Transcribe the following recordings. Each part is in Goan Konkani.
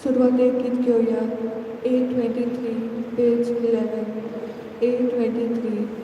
सुरवातेक गीत घेवया 823, page 11, 823.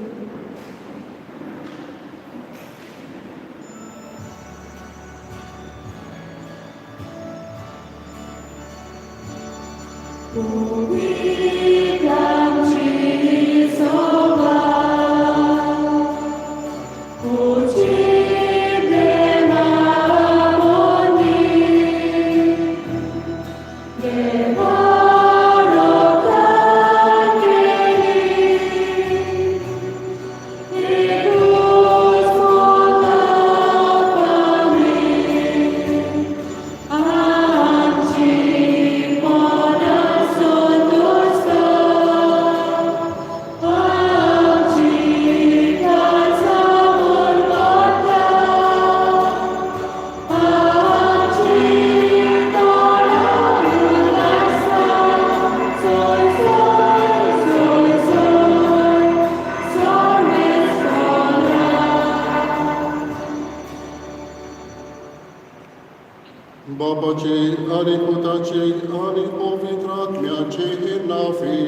बापाचे आनी पुताचे आनी पवित्र आत्म्याचे नांवी.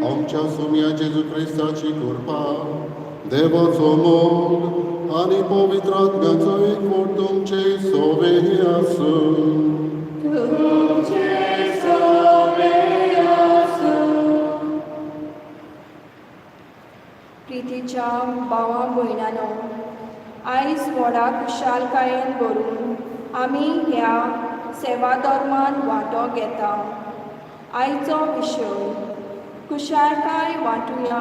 आमच्या सोम्या जेजू क्रिस्ताची कृपा, देवाचो मोग आनी पवित्र आत्म्याचो एकवट तुमचे सोवे आसूं. तुमचे सोवे आसूं. प्रितीच्या भावा भयणानो, आयज व्हडा खुशालकायेन भरून आमी ह्या सेवाधर्मान वांटो घेता. आयचो विशय, खुशालकाय वांटुया,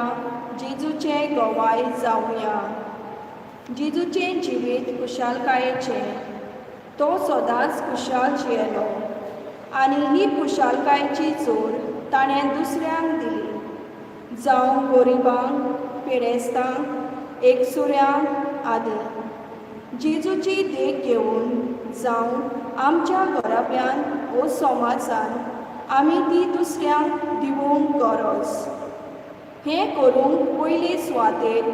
जेजूचे गवाय जावया. जेजूचें जिवीत खुशालकायेचें. तो सदांच खुशाल जियेलो आनी ही खुशालकायेची जोड ताणें दुसऱ्यांक दिली, जावं गरिबांक, पिडेस्तांक, एकसुऱ्यांक आदी. जेजूची देख घेवन जावं आमच्या घराब्यान वो समाजान आमी ती दुसऱ्यांक दिवंक गरज. हें करूंक पयले सुवातेर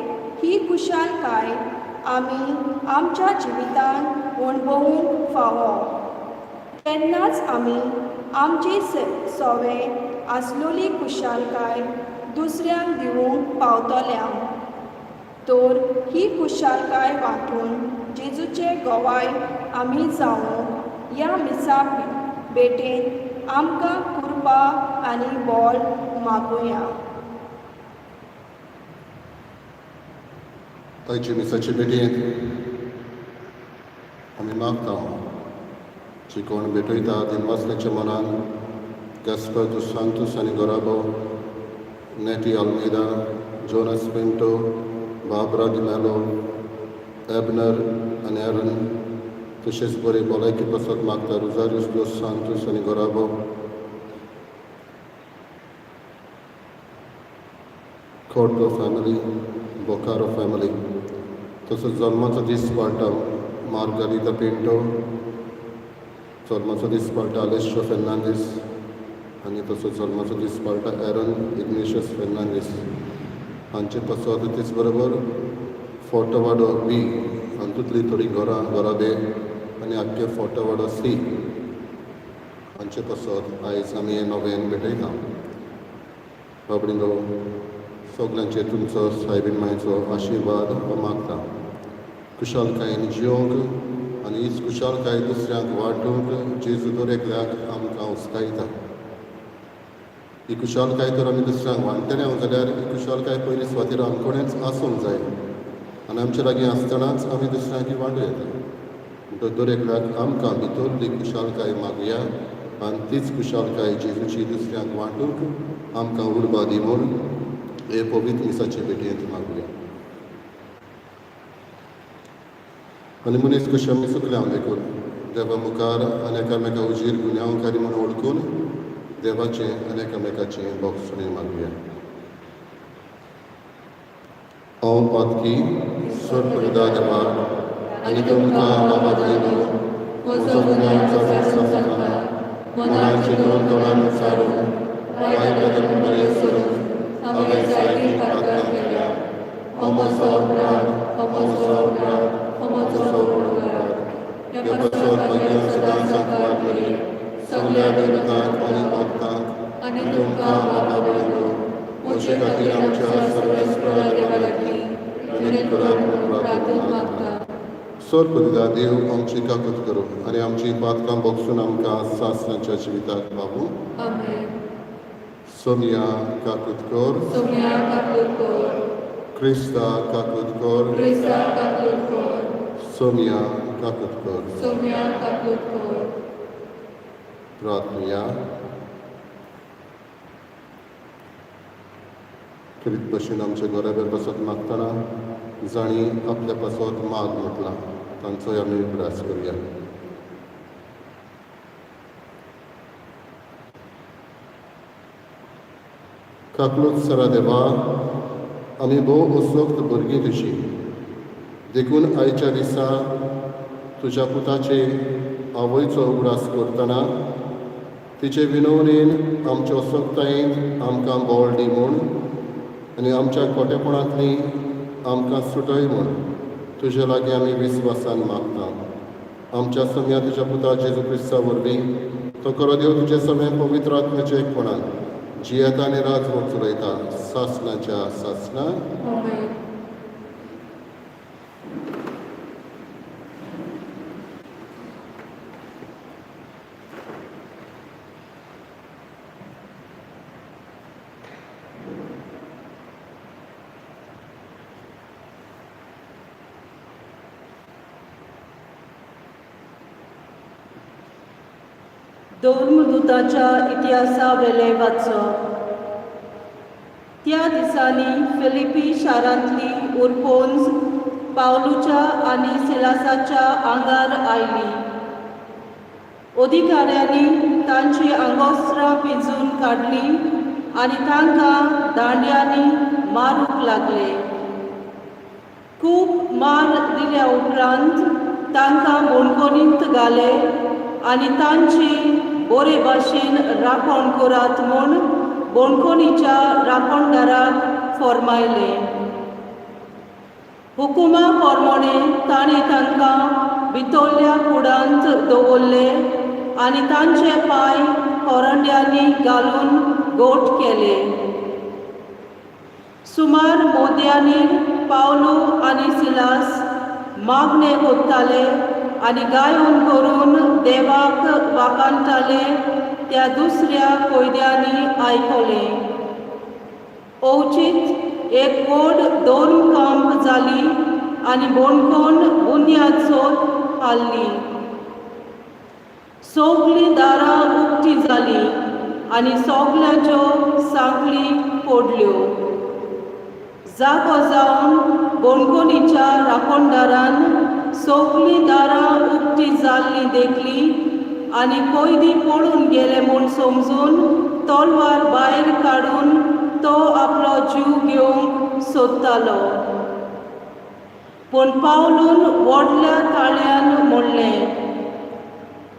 ही खुशालकाय आमी आमच्या जिवितांत अणभवूंक फावो. तेन्नाच आमी आमचे सवे आसलेली खुशालकाय दुसऱ्यांक दिवंक पावतल्या. तर ही खुशालकाय वांटून जेजूचे गवाय आमी जावंक ह्या मिसा भेटेन आमकां कृपा आनी बळ मागुया. आयचे मिसाचे भेटयेंत आमी मागता जी कोण भेटयता दिनवासल्याच्या मनान गॅस्पर दोस सांतूस आनी घराबो, नेटी आल्मेदा, जोनस पिंटो, बाबरा डिमेलो, एबनर आनी एरन. तशेंच बरी भलायकी पासत मागता रुजारियस दोस सांतूस आनी घराबो, खोर्दो फॅमिली, बोकारो फॅमिली. तसोच जल्माचो दीस पाळटा मार्गारिता पिंटो, जल्माचो दीस पाळटा आलेशो फेर्नांदीस आनी तसोच जल्माचो दीस पाळटा एरन इग्नेशियस फेर्नांदीस हांचे पासत. तेच बरोबर फोटोवाडो बी हातूंतलीं थोडीं घरां, घराबे आनी आख्खे फोटोवाडो सी हांचे पासत आयज आमी हें नोवेन भेटयता. बाबडिंदो, सगल्यांचेर तुमचो सायबीण मायचो आशिर्वाद हांव मागता. खुशालकायेन जियोंक आनी हीच खुशालकाय दुसऱ्यांक वांटूंक जेजू दर एकल्याक आमकां उस्कायता. ही खुशालकाय तर आमी दुसऱ्यांक वांट्टले जाल्यार ही खुशालकाय पयली सुवातेर आमकोणेच आसूंक जाय आनी आमचे लागीं आसतनाच आमी दुसऱ्यांक ही वांटू येता. म्हणटकच दर एकल्याक आमकां भितरली खुशालकाय मागुया आनी तीच खुशालकाय जेजूची दुसऱ्यांक वांटूंक आमकां उर्बा दी म्हूण हे पवित्र मिसाचे भेटयेंत मागुया. आनी मनीस कशें आमी चुकले हांव देखून देवा मुखार आनी एकामेका उजीर गुन्यांवकारी म्हूण वळखून देवाचें आनी एकामेकाचें भोगसणें मागुया. हांव पातकी सर्व देवा आनी तुमकां बाबा भयणो म्हजो गुन्यांव सांगता. मनान चिंतून, तोंडान उच्चारून, वायट करून, बरें सोडून हांवें जायतीं पातकां केल्या. हो म्हजो अपराध, हो म्हजो अपराध, हो म्हजो व्हड अपराध. ह्या पासत भाग्यां सदां सांकवार मरे सगल्या देवतांक आनी भक्तांक आनी तुमकां बाबा भयणो म्हजे खातीर आमच्या सर्वेस्परा देवा लागीं विनंती करात म्हूण प्रार्थना मागता. सोर पुरिदा देव आमची काकूत करूं आनी आमची पातकां भोगसून आमकां सासणाच्या जिविताक पावूं. आमेन. सोनिया काकूत कर. सोम्या काकूत कर. क्रिस्ता काकूत कर. क्रिस्ता काकूत कर. सोनिया काकूत कर. सोम्या काकूत कर. प्रार्थनुया. खेरीत भशेन आमच्या गोऱ्याबेर पासत मागतना जांणी आपल्या पासत माग म्हटलां तांचोय आमी उगडास करुया. काकलूत सरा देवा, आमी भोव असक्त भुरगीं तुजी, देखून आयच्या दिसा तुज्या पुताचे आवयचो उगडास करतना तिचे विनवणेन आमच्या असक्तायेन आमकां बळ दी म्हूण आनी आमच्या खोटेपणांतली आमकां सुटय म्हूण तुजे लागीं आमी विस्वासान मागता. आमच्या सम्या तुज्या पुता जेजू क्रिस्ता वरवीं, तो खरो देव तुजे समय पवित्र आत्म्याच्या एकपणान जियेता आनी राजवट चलयता सासणाच्या सासणा. आमेन. धर्मदूताच्या इतिहासा वेलें वाचप. त्या दिसांनी फिलिपी शारांतली उरपोंज पावलूच्या आनी सिलासाच्या आंगार आयली. अधिकाऱ्यांनी तांची आंगोस्त्रां पिंजून काडलीं आनी तांकां दांड्यांनी मारूंक लागले. खूब मार दिल्या उपरांत तांकां बणकोनींत घाले आनी तांची बरे भाशेन राखण करात म्हूण बणकोणीच्या राखणदाराक फॉर्मायलें. हुकुमा प्रमाणे ताणें तांकां भितरल्या कुडांत दवरले आनी तांचे पांय कोरंड्यांनी घालून गोट केले. सुमार मोद्यांनी पावलू आनी सिलास मागणें कोत्ताले आनी गायोन करून देवाक वाखाणटाले त्या दुसऱ्या कोयद्यांनी आयकलें. अवचीत एक व्हड दोन कांप जाली आनी बोणकोण बुन्याद सोद हाल्ली. सगलीं दारां उक्ती जालीं आनी सगल्यांच्यो सांखळी पडल्यो. जागो जावन बोणकोणीच्या राखणदारान सगलीं दारां उक्ती जाल्लीं देखली आनी कोयदी पळून गेले म्हूण समजून तलवार भायर काडून तो आपलो जीव घेवंक सोदतालो. पूण पावलून व्हडल्या ताळ्यान म्हणलें,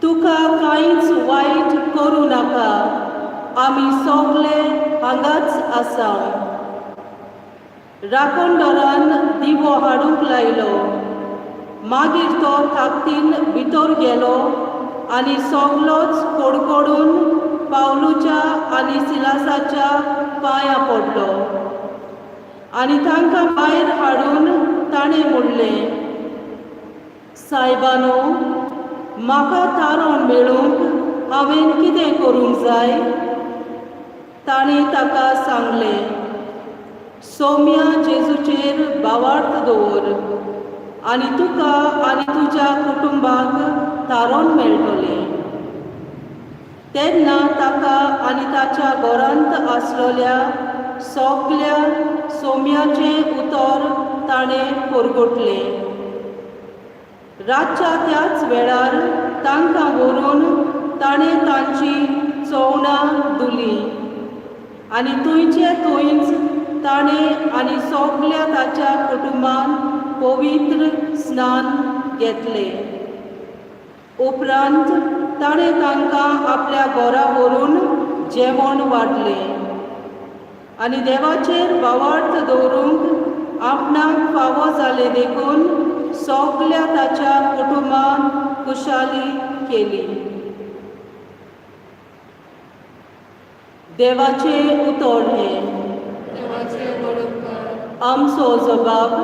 तुका कांयच वायट करूं नाका, आमी सगले हांगाच आसा. राखणदारान दिवो हाडूंक लायलो. मागीर तो ताकदीन भितर गेलो आनी सगलोच कडकडून पावलूच्या आनी सिलासाच्या पांयां पडलो आनी तांकां भायर हाडून ताणें म्हणलें, सायबानो, म्हाका तारण मेळूंक हांवें कितें करूंक जाय? ताणें ताका सांगलें, सोम्या जेजूचेर भावार्थ दवर आनी तुका आनी तुज्या कुटुंबाक तारण मेळटलें. तेन्ना ताका आनी ताच्या घरांत आसलेल्या सगल्या सोम्याचें उतर ताणें परगटलें. रातच्या त्याच वेळार तांकां व्हरून ताणें तांची चोवणां धुलीं आनी थंयचे थंयच ताणें आनी सगल्या ताच्या कुटुंबान पवित्र स्नान घेतलें. उपरांत ताणें तांकां आपल्या घरा व्हरून जेवण वाडलें आनी देवाचेर भावार्थ दवरूंक आपणाक फावो जालें देखून सगल्या ताच्या कुटुंबान खुशाली केली. देवाचें उतर हें. देवाचे वडोपकार. आमचो जबाब.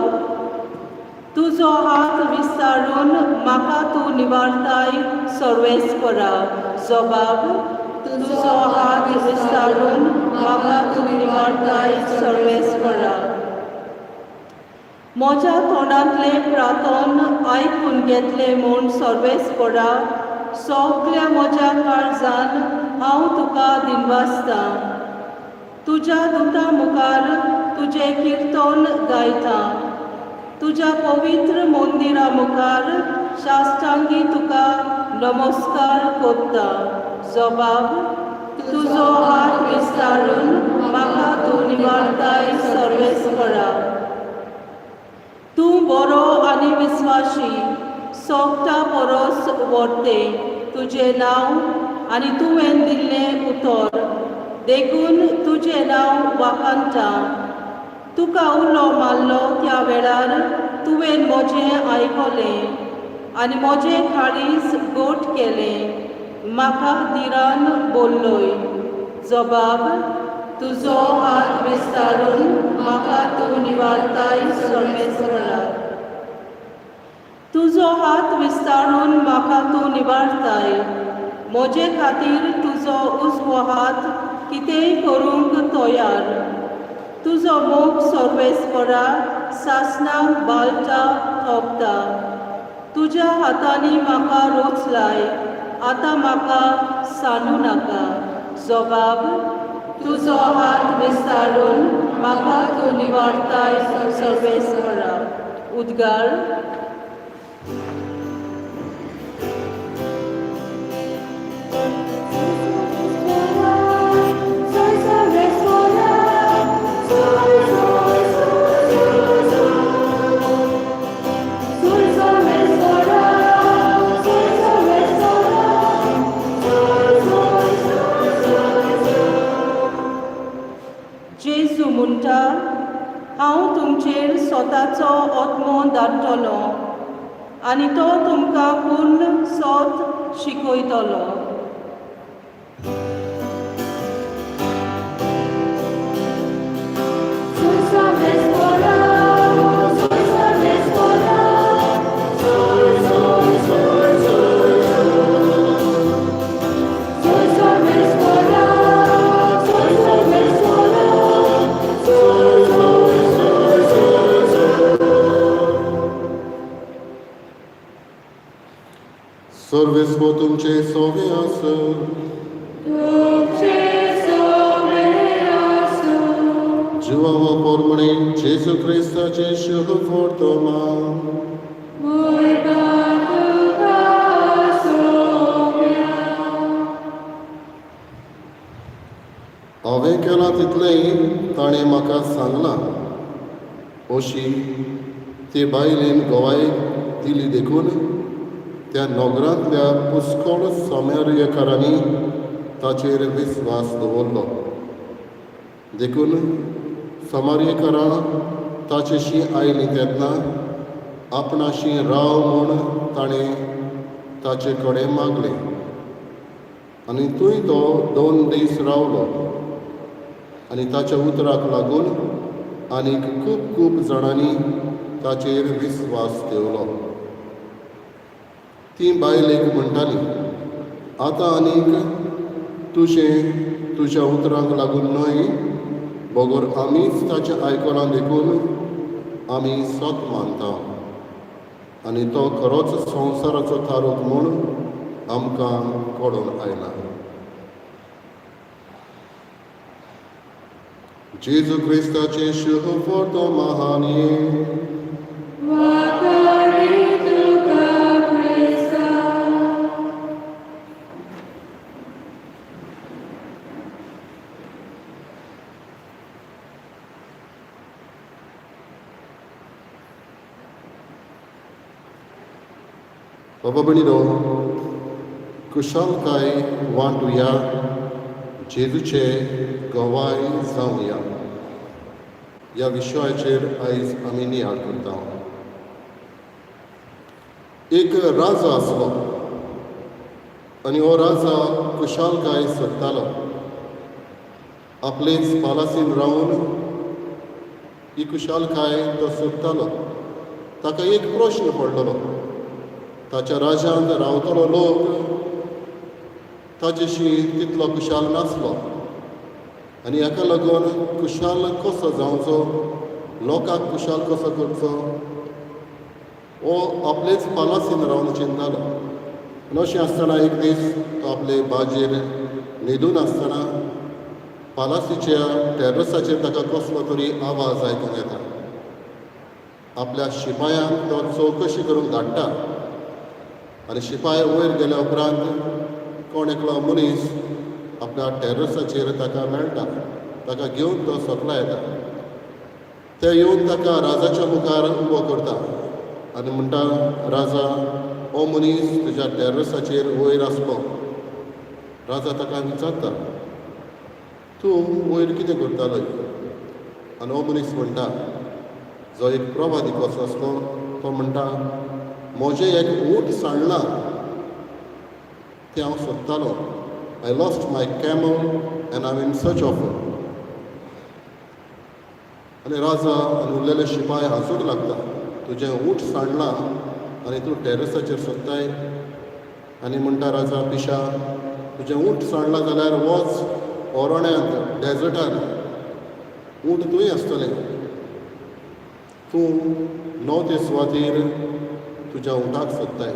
तुजो हात विस्तारून म्हाका तूं निवारताय सर्वेस्परा. जबाब. तुजो हात विस्तारून म्हाका तूं निवारताय सर्वेस्परा. म्हज्या तोंडांतलें प्रार्थन आयकून घेतलें म्हूण सर्वेस्परा, सगल्या म्हज्या काळजान हांव तुका दिनवासतां. तुज्या दुता मुखार तुजें किर्तन गायता. तुज्या पवित्र मंदिरा मुखार साश्टांगी तुका नमस्कार करता. जबाब. तुजो हात विस्तारून म्हाका तूं निवारताय सर्वेस्परा. तूं बरो आनी विस्वाशी, सोगटा परस व्हडतें तुजें नांव आनी तुवें दिल्लें उतर, देखून तुजें नांव वाखाणटा. तुका उलो मारलो त्या वेळार तुवें म्हजें आयकलें आनी म्हजें काळीज गोट केलें, म्हाका धिरान बोल्लोय. जबाब. तुजो हात विस्तारून म्हाका तूं निवारताय सर्वेस्परा. तुजो हात विस्तारून म्हाका तूं निवारताय. म्हजे खातीर तुजो उजवो हात कितेंय करूंक तयार. तुजो मोग सर्वेस्परा सासणाक बालता थोपता. तुज्या हातांनी म्हाका रोचलाय, आतां म्हाका सांडू नाका. जबाब. तुजो हात विस्तारून म्हाका तूं निवारताय सर्वेस्परा. उद्गार. Soy सर्वेस्परा, soy, soy, soy, soy, soy. Soy सर्वेस्परा, soy सर्वेस्परा, soy, soy, soy, soy, soy. जेजू म्हणटा, हांव तुमचेर स्वताचो आत्मो धाडटलो आनी तो तुमकां पूर्ण सोत शिकयतलो. Soy सर्वेस्परा, soy सर्वेस्परा, soy, soy, soy, soy, soy. Soy सर्वेस्परा, soy सर्वेस्परा, soy, soy, soy, soy, soy. सर्वेस्पर तुमचे सोवे आसत. तुमचे सोवे आसूं. जिवावा पोरमणे जेजू क्रिस्ताचे शुभ वर्तमान. मोयबा तुका सोम्या. हांवें केलां तितलेंय ताणें म्हाका सांगलां, अशी ते बायलेन गवाय दिली. देखून त्या नगरांतल्या पुस्कळ समार्यकारांनी ताचेर विस्वास दवरलो. देखून समार्यकारां ताचेशी आयलीं तेन्ना आपणाशी राव म्हूण ताणें ताचे कडेन मागलें आनी थंय तो 2 दीस रावलो. आनी ताच्या उतराक लागून आनीक खूब खूब जाणांनी ताचेर विस्वास दवरलो. ती बायलेक म्हणटाली, आतां आनीक तुजें तुज्या उतरांक लागून न्हय, बगर आमीच ताचें आयकलां देखून आमी सत मानता आनी तो खरोच संवसाराचो थारोक म्हूण आमकां कळोन आयला. जेजू क्रिस्ताचें शुभ वर्तमान. वाखाणी तुका क्रिस्ता. बाबा भयणीनो, कुशालकाय वांटुया, जेजूचे गवाय जावया ह्या विशयाचेर आयज आमी नियाळ करता. एक राजा आसलो. आनी हो राजा खुशालकाय सोदतालो. आपलेच पालासीन रावन ही खुशालकाय तो सोदतालो. ताका एक प्रश्न पडलेलो, ताच्या राज्यांत रावतलो लोक ताजेशी तितलो खुशाल नासलो आनी हाका लागून खुशाल कसो जावचो, लोकांक खुशाल कसो करचो, हो आपलेच पालासीन रावन चिंतालो. आनी अशें आसतना एक दीस तो आपले बाजेर न्हिदून आसतना पालासीच्या टॅरसाचेर ताका कसलो तरी आवाज आयकूंक येता. आपल्या शिपायांक तो चवकशी करूंक धाडटा आनी शिपाय वयर गेल्या उपरांत कोण एकलो मनीस आपल्या टॅरसाचेर ताका मेळटा. ताका घेवन तो सकला येता. ते येवन ताका राजाच्या मुखार उबो करता आनी म्हणटा, राजा, हो मनीस तुज्या टॅरसाचेर वयर आसलो. राजा ताका विचारता, तूं वयर कितें करतालो? आनी हो मनीस म्हणटा, जो एक प्रवादी कसो आसलो, तो म्हणटा, म्हजें एक ऊंट सांडलां, तें हांव सोदतालो. I lost my camel and I am in search of. आनी राजा आनी उरलेले शिपाय हांसूंक लागता, तुजें ऊंट सांडलां आनी तूं टेरसाचेर सोदताय? आनी म्हणटा राजा, पिशा, तुजें ऊंट सांडलां जाल्यार वच ओरण्यांत, डेजर्टान, ऊंट थंय आसतलें. तूं णव ते सुवातेर तुज्या उंटाक सोदताय.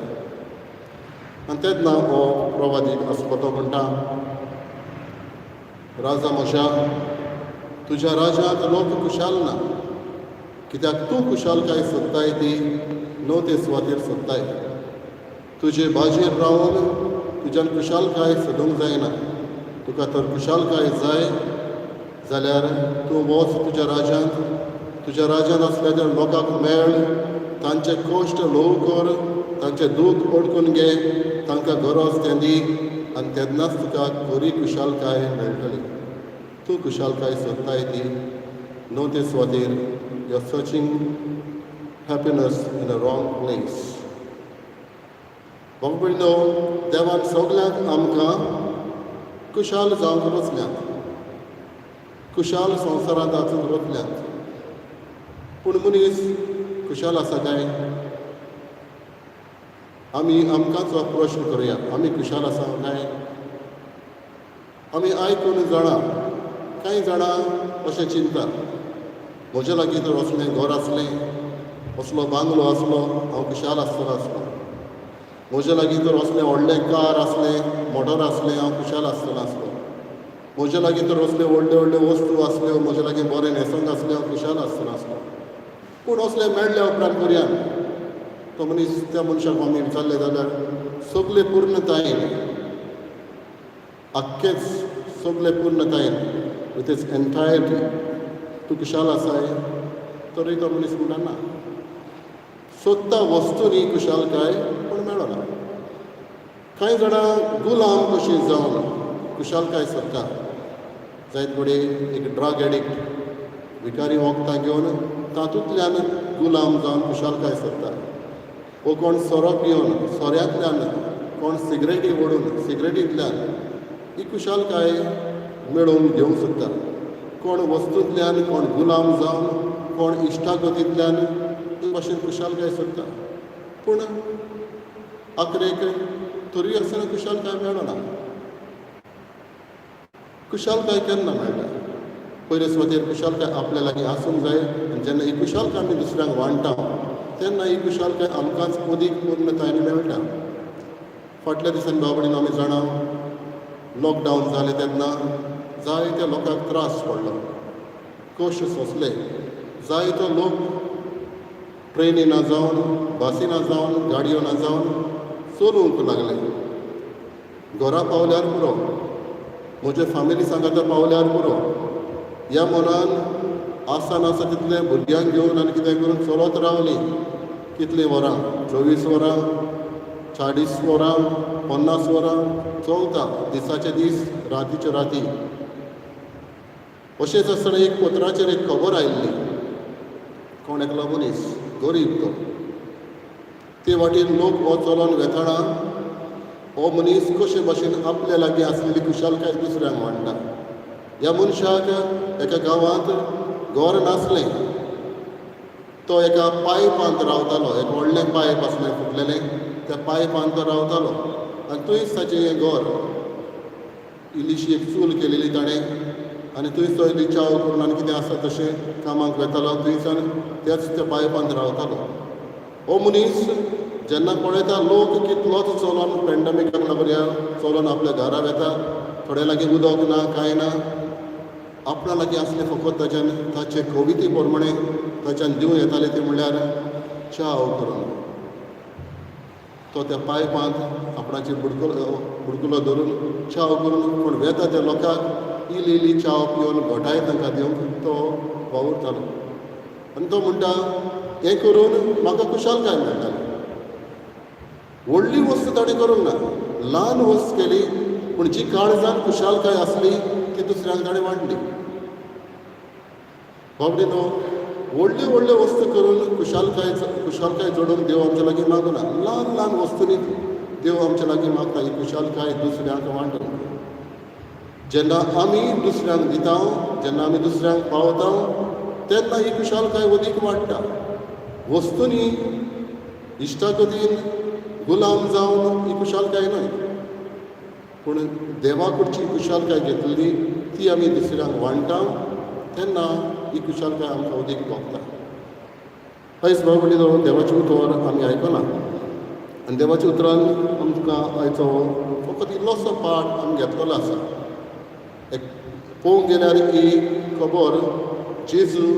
आनी तेन्ना हो प्रवादी आसलो तो म्हणटा, राजा म्हज्या, तुज्या राज्यांत लोक खुशाल ना, कित्याक तूं खुशालकाय सोदताय ती णव ते सुवातेर सोदताय. तुजे बाजेर रावन तुज्यान खुशालकाय सोदूंक जायना. तुका तर खुशालकाय जाय जाल्यार तूं वच तुज्या राज्यांत. तुज्या राज्यांत आसल्या त्या लोकांक मेळ, तांचे कश्ट ल्हव कर, तांचें दूख ओडकून घे, तांकां गरज तें दी आनी तेन्नाच तुका खरी खुशालकाय मेळटली. तूं खुशालकाय सोदताय ती न्हू ते सुवातेर. You are searching happiness in a wrong place. भाव भयणो, देवान सगल्यांक आमकां खुशाल जावंक रचल्यात, खुशाल संवसारांत आसूंक रचल्यात. पूण मनीस खुशाल आसा काय? आमी आमकांच हो प्रश्न करुया, आमी खुशाल आसा काय? आमी आयकून जाणा, कांय जाणां अशें चिंतता, म्हज्या लागीं तर असलें घर आसलें, असलो बांगलो आसलो, हांव खुशाल आसतलो आसलो. म्हज्या लागीं तर असलें व्हडलें कार आसलें, मोटर आसलें, हांव खुशाल आसतलो आसलो. म्हज्या लागीं तर असल्यो व्हडल्यो व्हडल्यो वस्तू आसल्यो, म्हज्या लागीं बरें न्हेसोंक आसलें, हांव खुशाल आसतलो आसलो. पूण असलें मेळ्ळ्या उपरांत करुया तो मनीस, त्या मनशाक आमी विचारलें जाल्यार सगळे पूर्णतायेन, आख्खेच सगळे पूर्णतायेन, विथ it's एन्टायरिटी तूं खुशाल आसाय? तरी तो मनीस म्हणटा ना. सोदता वस्तूंनी खुशालकाय पूण मेळना. कांय जाणां गुलाम कशीं जावन खुशालकाय सोदता. जायत घडये एक ड्रग एडिक्ट विकारी वखदां घेवन तातूंतल्यान गुलाम जावन खुशालकाय सोदता, वो कोण सोरो पिवन सोऱ्यांतल्यान, कोण सिगरेटी ओडून सिगरेटींतल्यान ही खुशालकाय मेळोवन घेवंक सोदता. कोण वस्तूंतल्यान, कोण गुलाम जावन, कोण इश्टागतींतल्यान हे भाशेन खुशालकाय सोदता. पूण आखरेक तरूय आसतना खुशालकाय मेळना. खुशालकाय केन्ना मेळटा? पयले सुवातेर खुशालकाय आपल्या लागीं आसूंक जाय आनी जेन्ना ही खुशालकाय आमी दुसऱ्यांक वांट्टा तेन्ना ही खुशालकाय आमकांच अदीक पूर्णतायेन मेळटा. फाटल्या दिसांनी भाव भयणीनो आमी जाणा, लॉकडावन जालें तेन्ना जायत्या लोकांक त्रास पडलो, कश्ट सोंसले. जायतो लोक ट्रेनी ना जावन, बसी ना जावन, गाडयो ना जावन चलूंक लागले. घरा पावल्यार पुरो, म्हजे फामिली सांगाता पावल्यार पुरो ह्या मनान आसा नासा तितलें भुरग्यांक घेवन आनी कितें करून चलत रावलीं. कितलीं वरां, 24 वरां, 40 वरां, 50 वरां चलता, दिसाचे दीस, रातीच्यो राती. अशेंच आसतना एक पत्राचेर एक खबर आयिल्ली. कोण एकलो मनीस, गरीब तो, ते वाटेन लोक हो चलोन वेताना हो मनीस कशे भाशेन आपल्या लागीं आसलेली खुशालकाय दुसऱ्यांक वांट्टा. ह्या मनशाक एका गांवांत घर नासलें. तो एका पायपांत रावतालो. एक व्हडलें पायप आसलें फुटलेलें, त्या पायपांत तो रावतालो आनी थंयच ताचें हें घर. इल्लीशी एक चूल केलेली ताणें आनी थंयच तो इल्ली च्याव करून आनी कितें आसा तशें कामाक वेतालो. थंयच्यान त्याच त्या पायपांत रावतालो. हो मनीस जेन्ना पळयता लोक कितलोच चलोन पेंडमिकाक लागून ह्या चलोन आपल्या घरा वेता, थोड्या लागीं उदक ना, कांय ना. आपणा लागीं आसलें फकत ताच्यान ताचे कविते प्रमाणे ताच्यान दिवं येतालें तें म्हणल्यार च्याव करून. तो त्या पायपांत आपणाचेर बुडकुलो बुडकुलो धरून च्याव करून पूण वेता त्या लोकांक इल्ली इल्ली च्याव पिवन घोटाय तांकां दिवंक तो वावुरतालो. आनी तो म्हणटा, हें करून म्हाका खुशालकाय मेळटाली. व्हडली वस्त ताणें करूंक ना, ल्हान वस्त केली, पूण जी काळजान खुशालकाय आसली ती दुसऱ्यांक ताणें वांटली. बाबडीनो, व्हडल्यो व्हडल्यो वस्तू करून खुशालकाय खुशालकाय जोडूंक देव आमच्या लागीं मागना. ल्हान ल्हान वस्तूंनी देव आमच्या लागीं मागता ही खुशालकाय दुसऱ्यांक वांटूंक. जेन्ना आमी दुसऱ्यांक दिता, जेन्ना आमी दुसऱ्यांक पावता, तेन्ना ही खुशालकाय अदीक वाडटा. वस्तूंनी, इश्टागतीन गुलाम जावन ही खुशालकाय न्हय, पूण देवा कडची खुशालकाय घेतलेली ती आमी दुसऱ्यांक वांट्टा तेन्ना ही खुशालकाय आमकां अदीक भोगता. आयज भाव भयणीनो, देवाचें उतर आमी आयकलां आनी देवाच्या उतरान आमकां आयचो फकत इल्लोसो पाठ आमी घेतलेलो आसा. एक पळोवंक गेल्यार ही खबर जेजू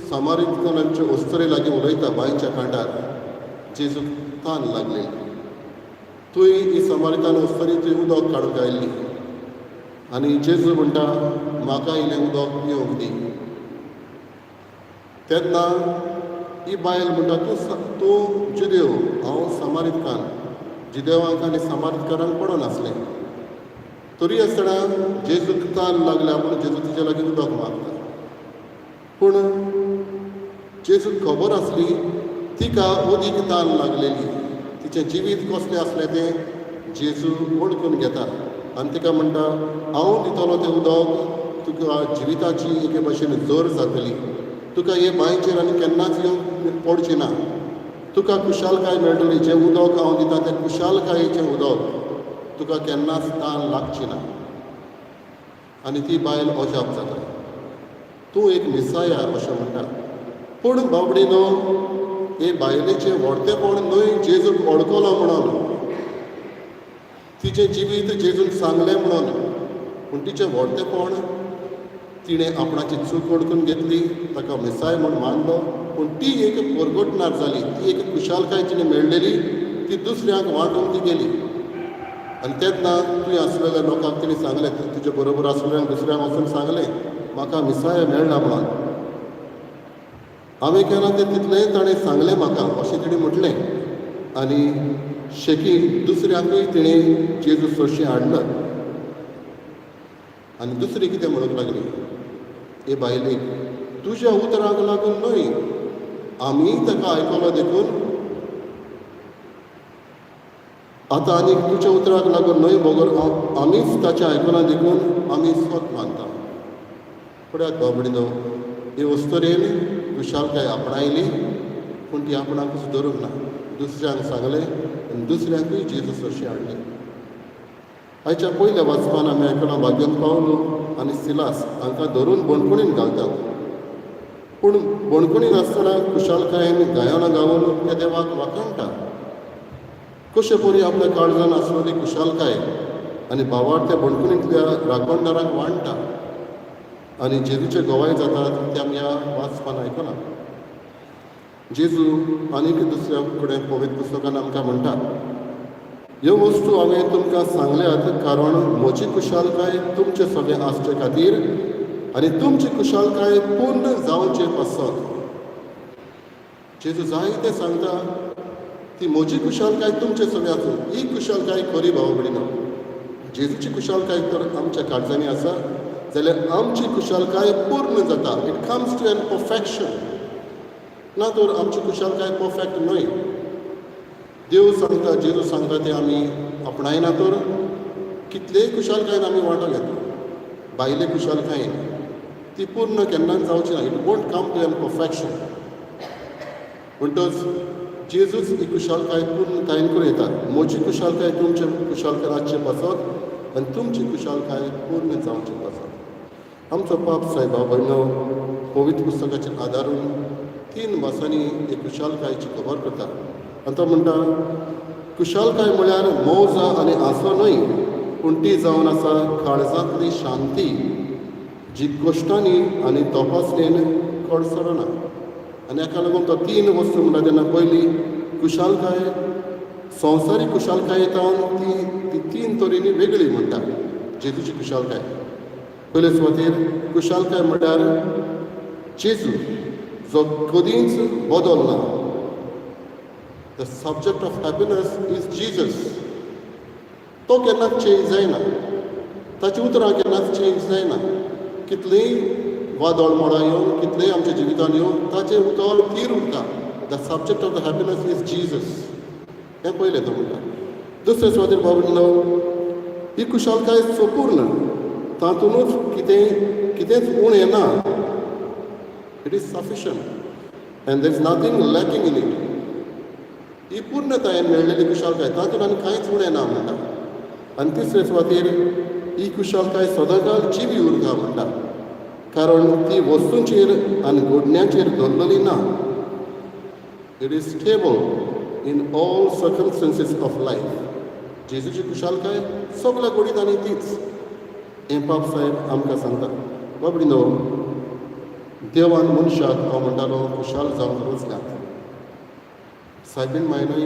सामारितनाचे अस्तुरे लागीं उलयता. बांयच्या कांठार जेजूक तान लागली. थंय ही समारितान अस्तुरी थंय उदक काडूंक आयिल्ली आनी जेजू म्हणटा, म्हाका इल्लें उदक पिवंक दी. तेन्ना ही बायल म्हणटा, तूं तूं जुदेव, हांव समारितकान. जुदेवांक आनी समारितकारांक पडनासलें. तरी आसतना जेजूक तान लागल्या म्हूण जेजू तिच्या लागीं उदक मागता. पूण जेजूक खबर आसली तिका अदीक तान लागलेली. तिचें जिवीत कसलें आसलें तें जेजू वळखून घेता आनी तिका म्हणटा, हांव दितलो तें उदक तुका जिविताची एके भशेन जोर जातली. तुका हे बांयचेर आनी केन्नाच येवंक पडची ना. तुका खुशालकाय मेळटली. जें उदक हांव दिता तें खुशालकायेचें उदक. तुका केन्नाच तान लागची ना. आनी ती बायल अजाप जाता. तूं एक मिसाया अशें म्हणटा. पूण बाबडीनो, हे बायलेचें व्हडतेपण न्हय जेजूक वळखलो म्हणून, तिचें जिवीत जेजून सांगलें म्हणून, पूण तिचें व्हडतेपण तिणें आपणाची चूक वळखून घेतली, ताका मिसाय म्हूण मानलो. पूण ती एक परगटणार जाली. ती एक खुशालकाय तिणें मेळ्ळेली ती दुसऱ्यांक वांटूंक ती गेली. आनी तेन्ना तुवें आसलेल्या लोकांक तिणें सांगलें, तुजे बरोबर आसलेल्यांक दुसऱ्यांक वचून सांगलें, म्हाका मिसाय मेळ्ळा म्हणून, हांवें केलां तें तितलेंय ताणें सांगलें म्हाका, अशें तिणें म्हटलें. आनी शेकी दुसऱ्यांकूय तिणें जेजू सरशीं हाडलो. आनी दुसरी कितें म्हणूंक लागली हे बायलेक, तुज्या उतरांक लागून न्हय, आमीय ताका आयकलो देखून आतां आनीक तुज्या उतराक लागून न्हय, बगर आमीच ताचें आयकलां देखून आमी सत मानता. पळयात बाबडीनो, ही अस्तुरेन खुशालकाय आपणायली, पूण ती आपणाकूच धरूंक ना. दुसऱ्यांक सांगलें आनी दुसऱ्यांकूय जेजू सरशीं हाडलें. आयच्या पयल्या वाचपान आमी आयकलां, भाग्यवंत पावलो आनी सिलास हांकां धरून बणखणीन घालतात. पूण बणखणीन आसतना खुशालकायेन गायनां गावन त्या देवाक वाखाणटा. कशे परी आपल्या काळजान आसलेली खुशालकाय आनी भावार्थ त्या बणखणींतल्या राखणदारांक वांट्टा आनी जेजूचे गवाय जातात ते आमी ह्या वाचपान आयकलां. जेजू आनीक दुसऱ्या कडेन पवित्र पुस्तकान आमकां म्हणटा, ह्यो वस्तू हांवें तुमकां सांगल्यात कारण म्हजी खुशालकाय तुमचे सगळें आसचे खातीर आनी तुमची खुशालकाय पूर्ण जावचे पासत. जेजू जायतें सांगता ती म्हजी खुशालकाय तुमचे सगळें आसूं. ही खुशालकाय खरी भाव भयणीनो. जेजूची खुशालकाय तर आमच्या काळजांनी आसा जाल्यार आमची खुशालकाय पूर्ण जाता. It comes to an perfection. ना तर आमची खुशालकाय परफेक्ट न्हय. देव सांगता, जेजू सांगता तें आमी आपणायना तर कितलेय खुशालकायेन आमी वांटो घेता भायले खुशालकायेन, ती पूर्ण केन्नाच जावची ना. It won't come to an perfection. म्हणटच जेजूच ही खुशालकाय पूर्णतायेन करूं येता. म्हजी खुशालकाय तुमचे खुशालकाय आसचे पासत आनी तुमची खुशालकाय पूर्ण जावचे पासत. आमचो पाप साहेबा भयणो पवित्र पुस्तकाचेर आदारून तीन भासांनी एक खुशालकायेची खबर करता आनी तो म्हणटा, खुशालकाय म्हळ्यार मौजा आनी आसो न्हय, पूण ती जावन आसा काळजांतली शांती, जी कश्टांनी आनी तपासणेन कडसरना. आनी हाका लागून तो तीन वस्तू म्हणटा तेन्ना पयली खुशालकाय संवसारीक खुशालकाय जावन ती ती तीन तरेनी वेगळी म्हणटा. जेजूची खुशालकाय, पयले सुवातेर खुशालकाय म्हणल्यार जेजू जो कदींच बदलना. The subject of happiness is Jesus. तो केन्नाच चेंज जायना, ताची उतरां केन्नाच चेंज जायना. कितलींय वादळ मोडां येवन, कितलेंय आमच्या जिवितान येवन, ताचें उतर थीर उरता. The subject of the happiness is Jesus. हें पयलें तो म्हणटा. दुसरे सुवातेर बाबा, ही खुशालकाय संपूर्ण, तातूंतच कितें कितेंच उणें ना. It is sufficient and there is nothing lacking in it. ही पूर्णतायेन मेळ्ळेली खुशालकाय, तातूंत आनी कांयच उणें ना म्हणटा. आनी तिसरे सुवातेर ही खुशालकाय सदांकाळ जिवी उरता म्हणटा, कारण ती वस्तूंचेर आनी घडण्यांचेर दवरलेली ना. It is stable in all circumstances of life. जेजूची खुशालकाय सगळ्या घडीत आनी तीच, हें पाप साहेब आमकां सांगता. बाबडी न्हू, देवान मनशाक, हांव म्हणटालो, खुशाल जावंक रचल्यात. सायबीण मायनूय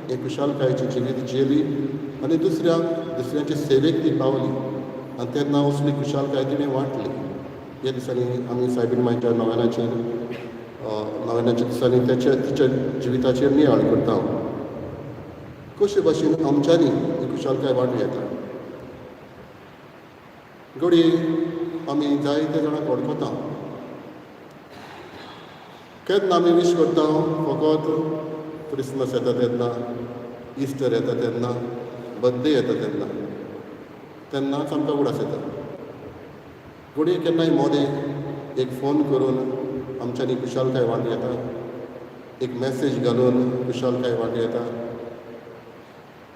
हे खुशालकायेचें जिवीत जियेली आनी दुसऱ्यांक दुसऱ्यांचे सेवेक ती पावली आनी तेन्ना असली खुशालकाय तिणें वांटली. ह्या दिसांनी आमी सायबीण मायच्या नव्यानाचेर, नव्यानाच्या दिसांनी तेच्या तिच्या जिविताचेर नियाळ करता. कशे भाशेन आमच्यांनी ही खुशालकाय वांटू येता? घडये आमी जायते जाणांक वळखता. केन्ना आमी वीश करता? फकत क्रिसमस येता तेन्ना, इस्टर येता तेन्ना, बर्थडे येता तेन्ना, तेन्नाच आमकां उगडास येता. घडये केन्नाय मोदें एक फोन करून आमच्यांनी खुशालकाय वांटू येता, एक मॅसेज घालून खुशालकाय वांटू येता.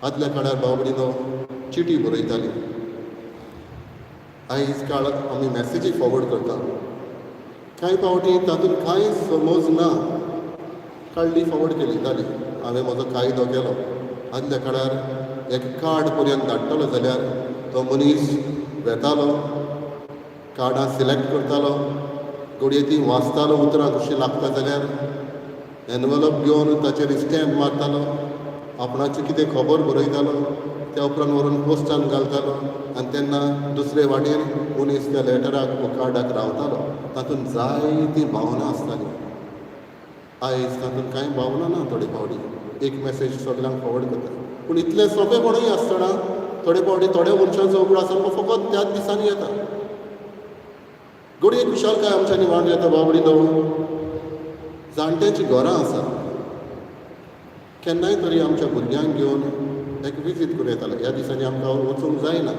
आदल्या काळार भाव चिटी बरयताली. आयज काळ आमी मॅसेजी फॉरवर्ड करता. कांय फावटी तातूंत कांय समज ना, काडली, फॉरवर्ड केली, जाली, हांवें म्हजो कायदो केलो. आदल्या काळार एक कार्ड पर्यंत धाडटलो जाल्यार तो मनीस वेतालो, कार्डां सिलेक्ट करतालो, घडये ती वाचतालो, उतरां कशीं लागता जाल्यार एनवलप घेवन ताचेर स्टॅम्प मारतालो, आपणाची कितें खबर बरयतालो, त्या उपरांत व्हरून पोस्टान घालतालो आनी तेन्ना दुसरे वाटेर मनीस त्या लेटराक वो कार्डाक रावतालो. तातूंत जायती भावना आसताली. आयज तातूंत कांय भावना ना. थोडे फावटी एक मॅसेज सगल्यांक फॉरवर्ड करता, पूण इतलें सोंपेपणूय आसतना थोडे फावटी थोड्या मनशांचो उगडास आमकां फकत त्याच दिसांनी येता. घडये खुशालकाय आमच्यांनी वांटू येता. बाबडी न्हू, जाणट्यांचीं घरां आसा. केन्नाय तरी आमच्या भुरग्यांक घेवन एक विजीट करूं येतालें. ह्या दिसांनी आमकां वचूंक जायना,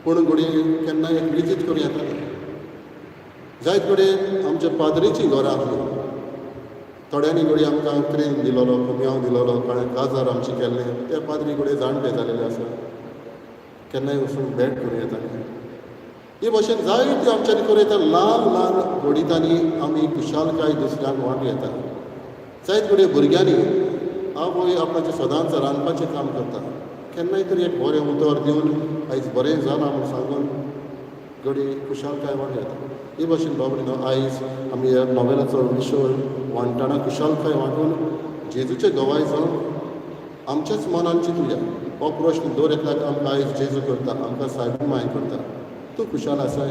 पूण घडये केन्नाय एक विजीट करूं येतालें. जायत कडेन आमच्या पाद्रीचीं घरां आसलीं. थोड्यांनी घडये आमकां क्रीम दिलोलो, कुम्यांव दिलोलो, कांय काजार आमचें केल्लें. ते पाद्री घडये जाणटे जालेले आसा, केन्नाय वचून भेट करूं येताली. हे भशेन जायत्यो आमच्यांनी करूं येता. ल्हान ल्हान घडितांनी आमी खुशालकाय दुसऱ्यांक वांटू येता. जायत घडये भुरग्यांनी, आवय आपणाचें सदांच रांदपाचें काम करता, केन्नाय तरी एक बरें उतर दिवन आयज बरें जालां म्हूण सांगून घडये खुशालकाय वांटू येता. हे भशेन बाबडी न्हू, आयज आमी ह्या नोवेनाचो विशय वांट्टाना खुशालकाय वांटून जेजूचे गवाय जावन आमच्याच मनान चिंतुया. हो प्रश्न दर एकल्याक आमकां आयज जेजू करता, आमकां सायबीण माय करता. तूं खुशाल आसाय?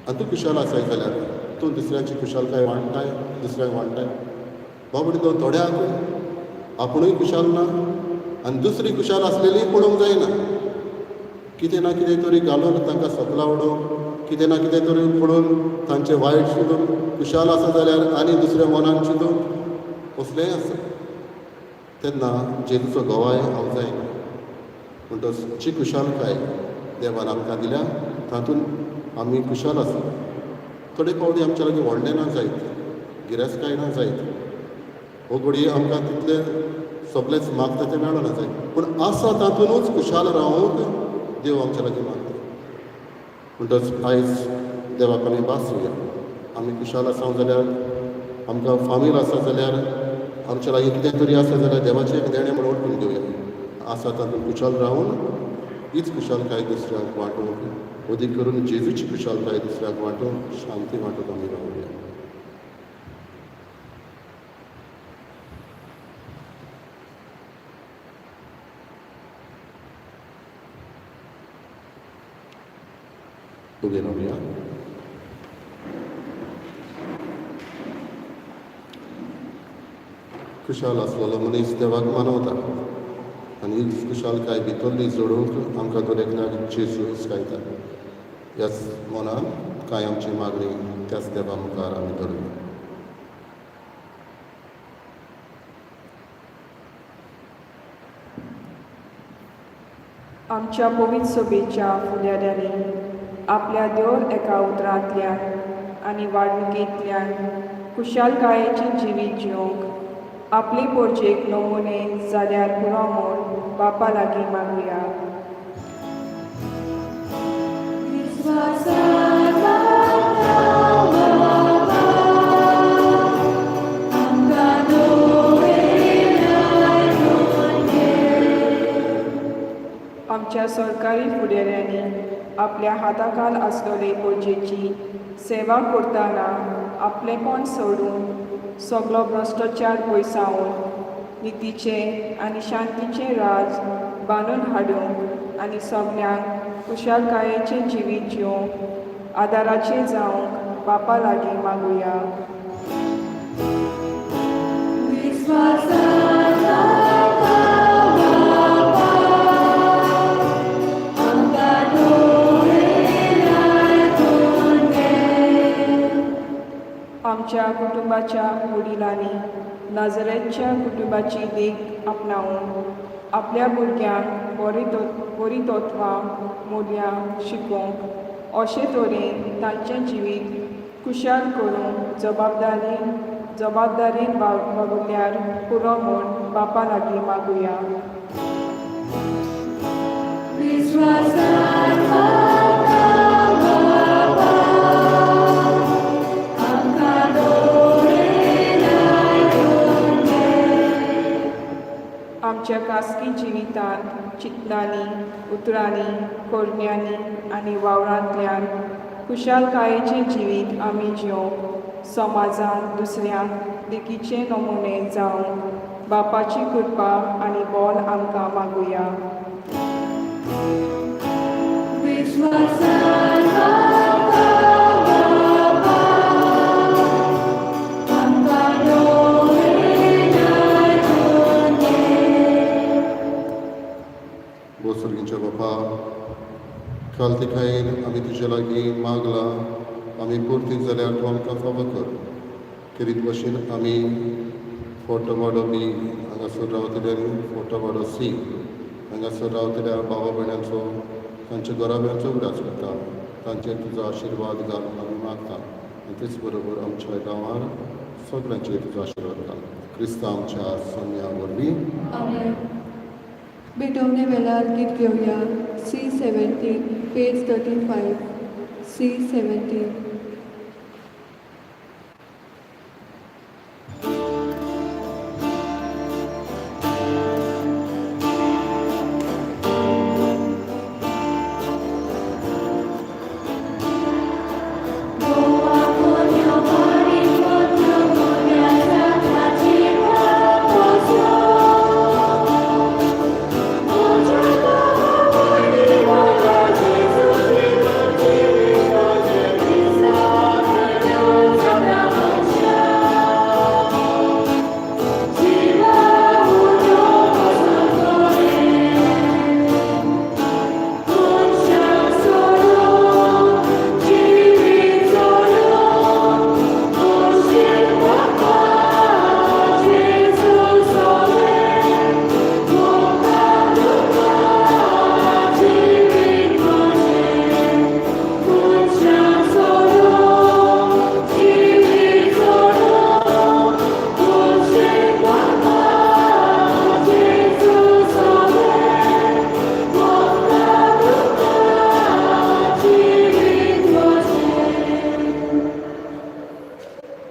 आनी तूं खुशाल आसाय जाल्यार तूं दुसऱ्यांची खुशालकाय वांट्टाय, दुसऱ्यांक वांट्टाय? बाबडी न्हू, थोड्यांक आपुणूय खुशाल ना आनी दुसरी खुशाल आसलेली पळोवंक जायना. कितें ना कितें तरी घालून तांकां सकला उडोवंक, कितें ना कितें तरी पळोवन तांचें वायट चिंतून, खुशाल आसा जाल्यार आनी दुसऱ्या मनान चिंतून, असलेंय आसा. तेन्ना जेजूचो गवाय हांव जायना. म्हणटच जी खुशालकाय देवान आमकां दिल्या तातूंत आमी खुशाल आसा. थोडे फावटी आमच्या लागीं व्हडलें ना जायत, गिरेस्तकाय ना जायत, हो घडये आमकां तितलें सगळेंच मागता तें मेळना जायत, पूण आसा तातूंतच खुशाल रावूंक देव आमच्या लागीं मागता. म्हणटच आयज देवाक आमी भास दिवया. आमी खुशाल आसा जाल्यार, आमकां फामील आसा जाल्यार, आमच्या लागीं कितें तरी आसा जाल्यार देवाचें एक देणें म्हणून वळखून घेवया. आसा तातूंत खुशाल रावून हीच खुशालकाय दुसऱ्यांक वांटूंक, अदीक करून जेजूची खुशालकाय दुसऱ्यांक वांटूंक, शांती वांटूंक आमी रावया. उबे रावया. खुशाल आसलेलो मनीस देवाक मानवता आनी ही खुशालकाय भितरली जोडूंक आमकां दर एकल्याक जेजू हिसकायता. ह्याच मनान कांय आमची मागणी त्याच देवा मुखार आमी धरुया. आमच्या पवित्र सभेच्या फुडाऱ्यांनी आपल्या दर एका उतरांतल्यान आनी वागणुकेंतल्यान खुशालकायेचें जिवीत जिवंक आपले पोरचेक नमुने जाल्यार पुरो म्हूण बापा लागीं मागुया. आमच्या सरकारी फुडाऱ्यांनी आपल्या हाताखाल आसलेले पोरजेची सेवा करतना आपलेपण सोडून सगलो भ्रश्टाचार पयसावन नितीचें आनी शांतीचें राज बांदून हाडूंक आनी सगल्यांक खुशालकायेचें जिवीत जिवंक आदाराचें जावंक बापा लागीं मागुया. आमच्या कुटुंबाच्या वडिलांनी नाजरेच्या कुटुंबाची देख आपणावन आपल्या भुरग्यांक बरी तत्वां मुल्यां शिकोवंक अशे तरेन तांचें जिवीत खुशाल करूंक जबाबदारीन वागुल्यार पुरो म्हूण बापा लागीं मागुया. आमच्या खासगी जिवितांत चिंतनांनी, उतरांनी, करण्यांनी आनी वावरांतल्यान खुशालकायेचें जिवीत आमी जिवंक समाजांत दुसऱ्यांक देखीचे नमुने जावंक बापाची कृपा आनी बोल आमकां मागुया. बोसर्गींच्या बापा, खालतीकायेन आमी तुजे लागीं मागलां, आमी पुरती जाल्यार तूं आमकां फावो कर. केरीत भशेन आमी फोटो वाडो बी हांगासर रावतले आनी फोटो वाडो सी हांगासर रावतल्या भावा भयणांचो, तांच्या घराब्यांचो उगडास करता. तांचेर तुजो आशिर्वाद घाल आमी मागता आनी तेच बरोबर आमच्या गांवार सगळ्यांचेर तुजो आशिर्वाद घाल. क्रिस्तांव आमच्या सोम्या वरवीं. आमेन. भेटवणे वेळार गीत घेवया. C 17, page 35, C 17.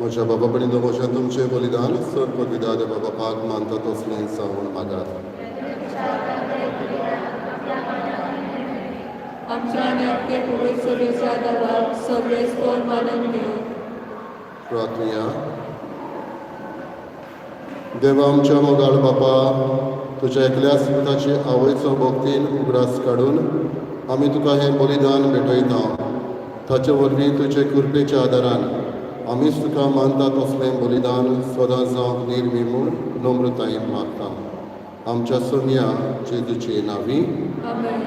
म्हज्या बाबा बहिणीनो, म्हज्या तुमचें बलिदान सर पदवीदार देवा बापाक मानता तसलें जावन मागात. आमच्या आनी आपले पवित्र सभेच्या देवाक सर्वेस्पर मानून घेवं. प्रार्थुया. देवा आमच्या मोगाळ बापा, तुज्या एकल्याच पुताची आवयचो भक्तीन उगडास काडून आमी तुका हें बलिदान भेटयता. ताचे वरवीं तुजे कृपेच्या आदारान आमीच तुका मानता तसलें बलिदान सदां जावंक निर्मी म्हूण नम्रतायेन मागता, आमच्या सोनिया जेजूचे नांवी. आमेन.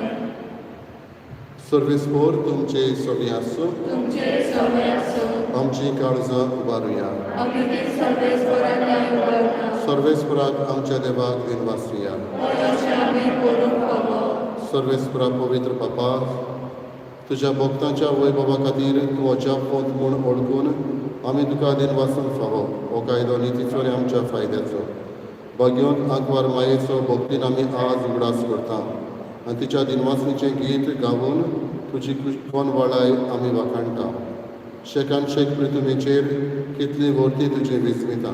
सर्वेस्पोर तुमचे सगळीं आसूं. तुमचे सगळे आसूं. आमची काळजां उबारुया. आमी ती सर्वेस्पराक न्याय उबारता. सर्वेस्पराक आमच्या देवाक दिनवासुया. अशें आमी करूंक फावो. सर्वेस्परा पवित्र बापा, तुज्या भक्तांच्या वैभवा खातीर तूं अजाप पोत म्हूण वळखून आमी तुका दिनवासूंक फावो. हो कायदो नितीचो आनी आमच्या फायद्याचो. भाग्योंत आंकवार मायेचो भक्तीन आमी आज उगडास करता आनी तिच्या दिनवासणीचें गीत गावन तुजी कोनवाळाय आमी वाखाणटा. शेकान शेक पृथ्वीचेर कितली वर्ती तुजी विस्मिता,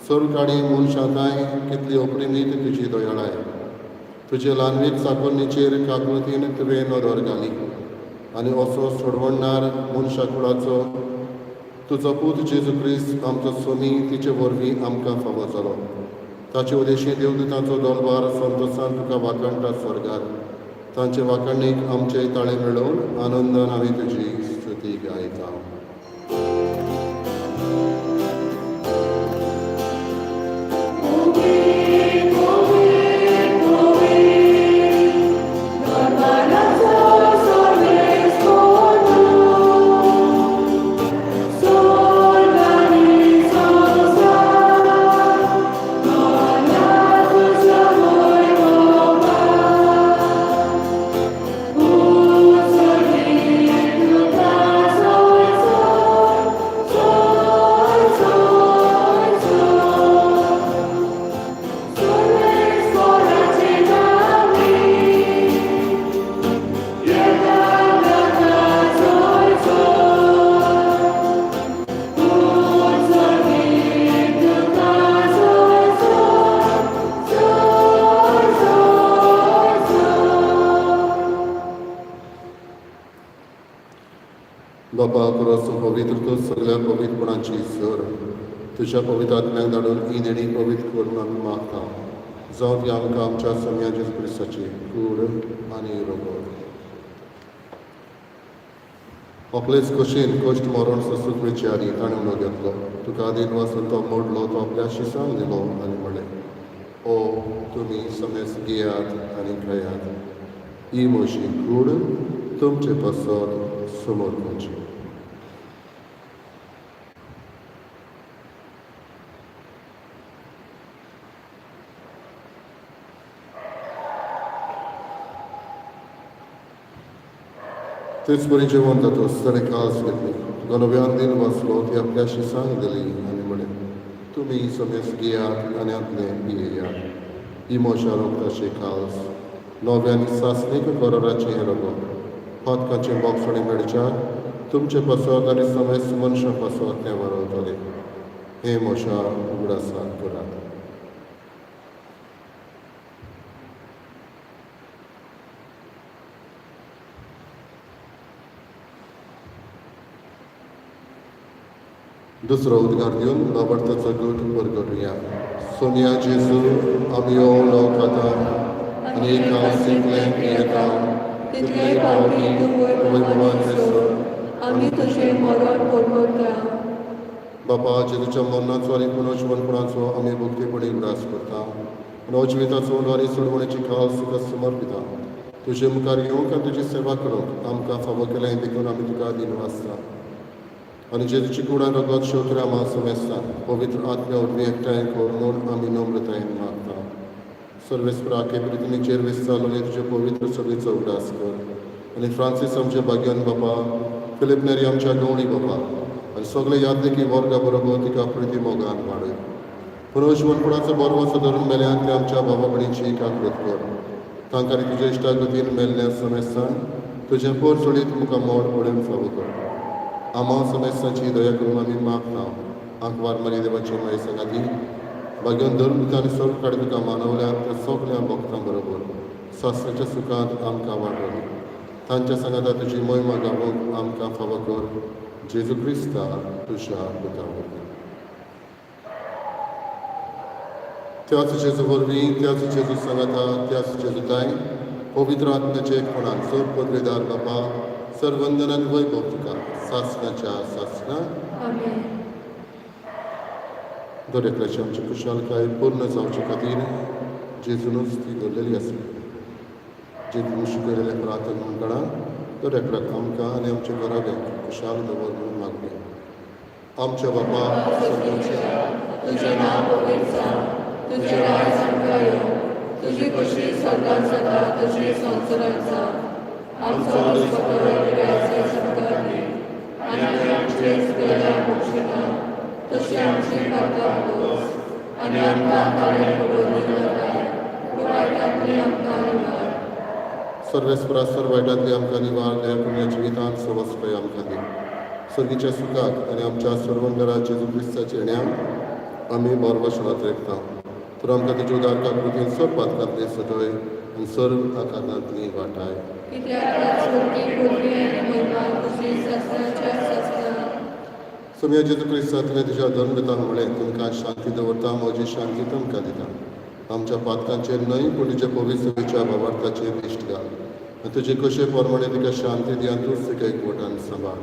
सर्व काणी मनशांताय कितली अपरिमीत तुजी दयाळाय. तुजे ल्हानवीक चाकोन्नीचेर काकृतीन तुवें नदर घाली आनी असो सोडवणणार मनशा कुळाचो तुजो पूत जेजू क्रिस्त आमचो सोमी तिचे वरवीं आमकां फावो जालो. ताचे उदेशी देवदूतांचो दलबार संतोसान तुका वाखाणटा स्वर्गार. तांचे वाखाणीक आमचे ताळे मेळोवन आनंदान आमी तुजी स्तुती गायता. बाबा, क्रोस पवित्र तूं सगळ्या पवित्रपणाची सर, तुज्या पवित्र आत्म्याक धाडून ही देणी पवित्र करून आमी मागता, जावं ती आमकां आमच्या सोम्या जेजू क्रिस्ताची कूड आनी रोगत. आपलेच कशेन कश्ट मरण सोसूंक वेचे आदी ताणें उलो घेतलो, तुका आदीन वासून तो मोडलो, तो आपल्या शिसांक दिलो आनी म्हणलें, ओ तुमी समेस घेयात आनी खायात, ही म्हजी कूड तुमचे पासत समर्पाची. तेच परी जेवण जातच ताणें कास घेतली, तुका नव्यान दिन वाचलो, ती आपल्या शिसांक दिली आनी म्हणलें, तुमी समेस घेयात आनी हांतलें पियेयात, ही म्हज्या रोगताची कास, नव्या आनी सासणीक कराराचें हें रगत, पातकाचें बोगसणें मेळच्याक तुमचे पासत आनी समेस्त मनशां पासत तें वारवतलें. हें म्हज्या उगडासाक करात. दुसरो उद्गार दिवन बाबडताचो गट परगटुया. सोनिया जेजू, आमी यो खाता आनी कांसिंतलें पियेता, तितले फावटी तूं वैभवान सोड आमी तुजें मरण परगटता. बापा, जेजूच्या मरणाचो आनी पुनर्जिवनपणाचो आमी भक्तीपणी उगडास करता आनी अजिविताचो आनी सोडवणेची खास तुका समर्पिता. तुजे मुखार येवंक आनी तुजी सेवा करूंक आमकां फावो केलें देखून आमी तुका दिनवासता. आनी जेजूची कूड आनी रगत शेवटून आमा समेस्ता पवित्र आत्म्या वरवीं एकठांय कर म्हूण आमी नम्रतायेन मागता. सर्वेस्पराके पृथ्वीचेर विस्तारलेले तुजे पवित्र सभेचो उगडास कर आनी फ्रांसीस आमचे भाग्यान बापा, फिलीप नेरी आमच्या गवळी बापा आनी सगळे यादनिकी वर्गा बरोबर तिका प्रिती मोगान वाडय. पुनर्जिवनपणाचो बरो धरून मेल्यान ते आमच्या बाबा भयणीची काकृत कर. तांकां आनी तुज्या इश्टागतीन मेल्ल्या समेस्तान तुजें पोर सोडीत मुखार मोड पळोवन फावो कर. आमा समेस्तांची दया करून आमी मागता. आंकवार मरी देवाची माई सांगाती भाग्यान धर्म आनी सर्व काडे तुका मानवल्या त्या सगल्या भक्तां बरोबर सासणाच्या सुखांत आमकां वाडोवनी तांच्या सांगाता तुजी मोहिमा गावोवंक आमकां फावो कर जेजू क्रिस्ता तुज्या पुता वरवीं. त्याच जेजू वरवीं त्याच जेजू सांगाता त्याच जेजूताय पवित्र आत्म्याचे कोणाक सर पदवेदार बापा सर्वंदन आनी वैभव तुका सासणाच्या सासणा. आमेन. दर एकल्याची आमची खुशालकाय पूर्ण जावचे खातीर जेजूनच ती दवरलेली आसा. जेजून शिकयलेलें प्रार्थना म्हणून कळा दर एकल्याक आमकां आनी आमच्या घराब्याक खुशाल दवर म्हणून मागया. आमच्या बापा सर्गाच्या, तुझें नांव पवित्र जावं, तुजें राज आमकां येवं, तुजी खोशी स्वर्गांत जाता तशी संवसारांत जावं. आमचो दिसपट्टो वेळ आमकां दी आनी आमी आमचे चुकयल्यार भोगशिना तशी आमची पातकां भोगस आनी आमकां काळें पडून दिवनाकाय पूण वायटांतली आमकां निवार. सर्वेस्परा सर्व वायटांतली आमकां निवार ह्या पुण्या जिवितांत सवस्पय आमकां दी. सर्गीच्या सुखाक आनी आमच्या सर्वंगरा जेजू क्रिस्ताच्या येण्याक आमी बरवशणांत रेखता. तर आमकां तुज्या उदार काकृतीन सर्व पातकांतली सटय आनी सर्व आकारांतली वाटाय. कित्याक राजवटी पदवी आनी महिमा तुजी सासणाच्या सासणा. सोम्या जेजू क्रिस्ता, तुवें तुज्या धर्मदूतांक म्हळें, तुमकां शांती दवरता, म्हजी शांती तुमकां दिता. आमच्या पातकांचेर न्हय पूण तुज्या पवित्र सभेच्या भावार्थाचेर दिश्ट घाल आनी तुजे कशे प्रमाणे तिका शांती दी आनी तूंच तिका एकवटान सांबाळ.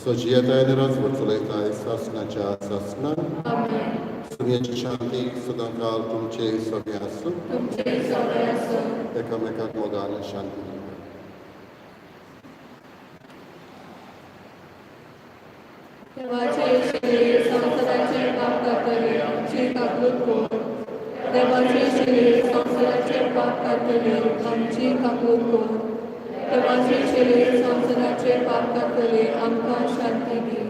सजियताय आनी राजवट चलयताय सासणाच्या सासणा. आमेन. सोम्याची शांती सदांकाल तुमचे सगळे आसूं. तुमचे सगळे आसूं. एकामेकाक मोगान शांती दी. देवाचे शरीर संवसाराचें पाप काडटले आमची काकूत कर. देवाचे शरीर संवसाराचें पाप काडटले आमची काकूत कर. देवाचे शरीर संवसाराचें पाप काडटले आमकां शांती दी.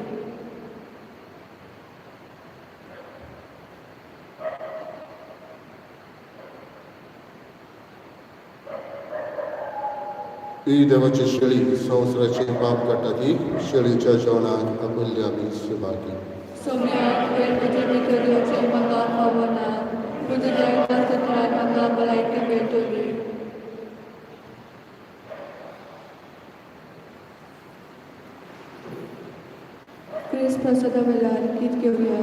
ही देवाची शेळी संवसाराचें पाप काडटा ती शेळीच्या जेवणाक आपल्ली आमी सुभागी. सोम्या, तुवें म्हजे भितर येवचें म्हाका फावना, पूण तुज्या एकाच उतरान म्हाका भलायकी मेळटली. क्रिस्त प्रसादा वेळार गीत घेवया.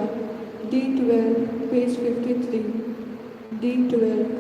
D12, page 53, D12.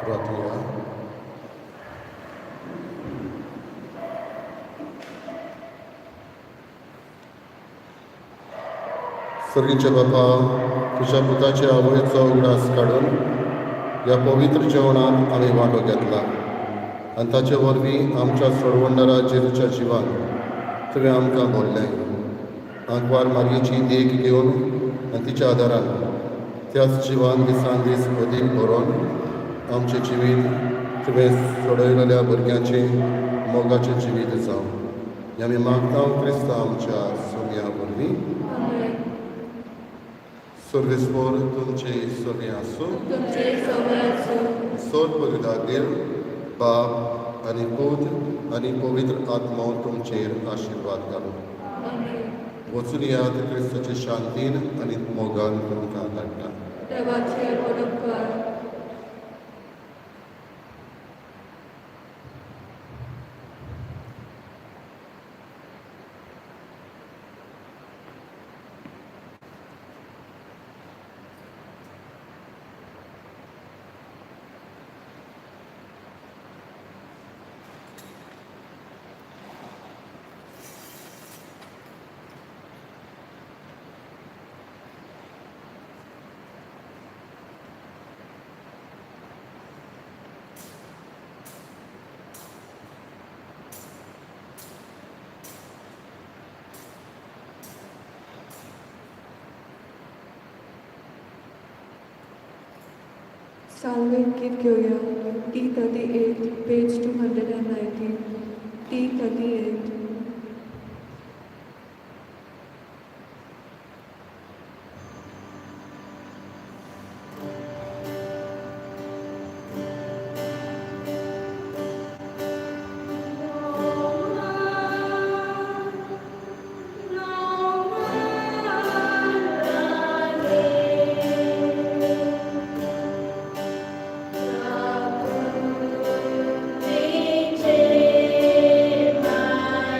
प्रार्थुया. सर्गीच्या बापा, तुज्या पुताचे आवयचो उगडास काडून ह्या पवित्र जेवणांत आमी वांटो घेतला आनी ताचे वरवीं आमच्या सोडवणदारा जेजूच्या जिवान तुवें आमकां बोल्लें. आंकवार मारयेची देख घेवन आनी तिच्या आदारान त्याच जिवान दिसान दीस अदीक बरोवन आमचें जिवीत तुवें सोडयलेल्या भुरग्यांचें मोगाचें जिवीत जावं, हें आमी मागता क्रिस्तांव आमच्या सोम्या वरवीं. आमेन. सर्वेस्पोर तुमचे सगळें आसूं. तुमचे सगळे आसूं. सोद परिदागेर बाप आनी पूत आनी पवित्र आत्मो तुमचेर आशिर्वाद घालूं. आमेन. वचून यात, क्रिस्ताचे शांतीन आनी मोगान तुमकां धाडटा. देवाचे उपकार. साल्वेक गीत घेवया. T 38, page 219. T 38. Thank you.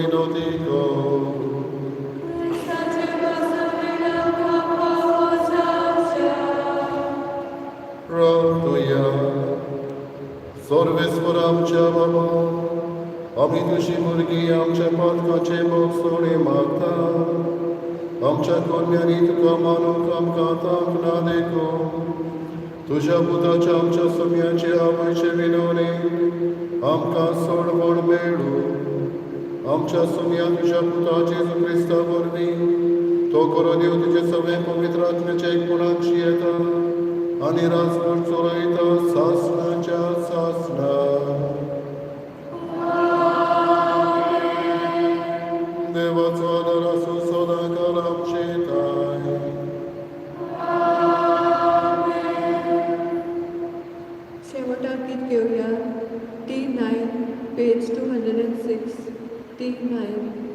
विनोदी कर. क्रिस्ताचे पासमेन आमकां फावो जावचें. प्रार्थुया. सर्वेस्पर आमच्या बाबा, आमी तुजी भुरगीं आमच्या पातकाचे भोगसुणे मागता. आमच्या कोन्यांनी तुका मानूंक आमकां तांक ना देखून तुज्या पुताच्या, आमच्या सुम्याचे आवयचे विनवणे आमकां सोडवण मेळूं. आमच्या सुम्या तुज्या पुता जेजू क्रिस्ता वरवीं, तो करो देव तुजे सगळे पवित्र आत्म्याच्या एकपणाक जियेता आनी राजवट चलयता सासणाच्या सासणा. देवाचो आदार आसूं सदां काल आमचे ठांय. शेवटाक गीत घेवया T 9, page 206, T 9.